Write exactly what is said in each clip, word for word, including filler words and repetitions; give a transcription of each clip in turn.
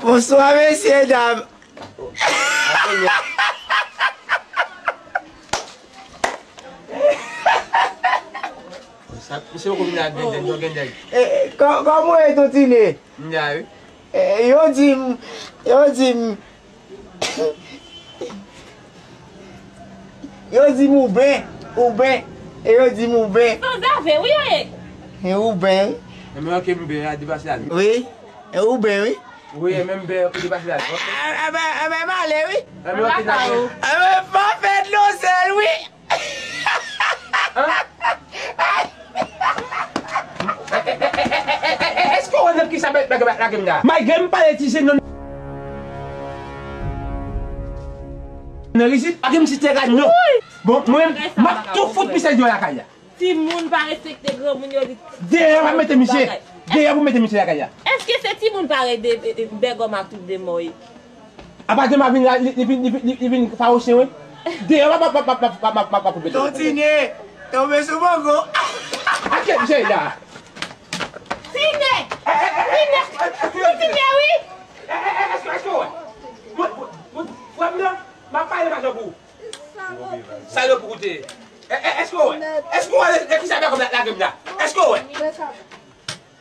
Bonswa, mesye dam. Sa, misye poko vin la, gen, gen, gen, gen. Eh, kò-, kòman w ye, Tontine? M la, wi. Eh, yo di m, yo di m, yo di m ou ben, ou ben, e yo di m ou ben. Sanzave, wi, yo ye. E ou ben, wi. E men, ok, m ben, a, depase la. Wi, e ou ben, wi. Wi, e menm ben, ok, depase la. Ok. E, e ben, e ben, m ale, wi. E men, ok, dakò. E ben, pa fè dlo sèl, wi. Èske w wè nan kisa bèt lage m la? Malgre m pale ti jennonm nan isit, pa gen m ti tègad non. Bon, mwen, m ap tou fout misye deyò lakay la. Timoun pa respekte granmoun, yo di. Deyò, pa mete misye. Deyò pou mete misye lakay la. Èske se timoun parèy de, de, de Bègòm ak tout de mò yo? Apa de m a vin la, li, li vin, li vin, li, li vin fawouchen, wi. Deyò, m ap, m ap, m ap koupe tèt. Tontine, tonbe sou mango. Ake, jè la. Tine! Tine! Tine, wi! Èske, èske w wè? Mwen, mwen, mwen, frè m nan, m ap pale majan pou ou. Salop ou koute. Èske w wè? Èske w wè nan kisa Bègòm lage m la? Èske w wè?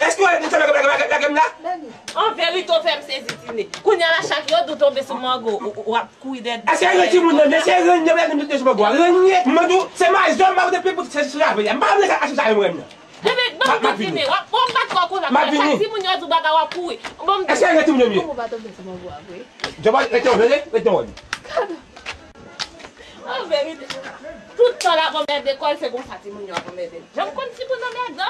Èske w wè nan kisa Bègòm lage m la? An verite, w fè m sezi, Tine. Kounye a la, chak yo di w tonbe sou mango, w, w, w ap kouri dèyè. Èske renn timoun nan, èske renn nan, renn nan, renn nan, mwen di w, se mazòm, m ap depi pou se, se, se, m pa vle sa, achte sa, renn nan. Ebyen, ban m di Tine, w ap, w ap bat kò w konsa, chak timoun yo di w bagay, w ap kouri. Ban m di. Èske renn timoun yo ye? Kòman w pa tonbe sou mango a vre? Jòba, rete w, rete, rete w. An verite, tout tan l ap anmède kò l, se konsa timoun yo ap anmède l. Jan m konn timoun anmèdan.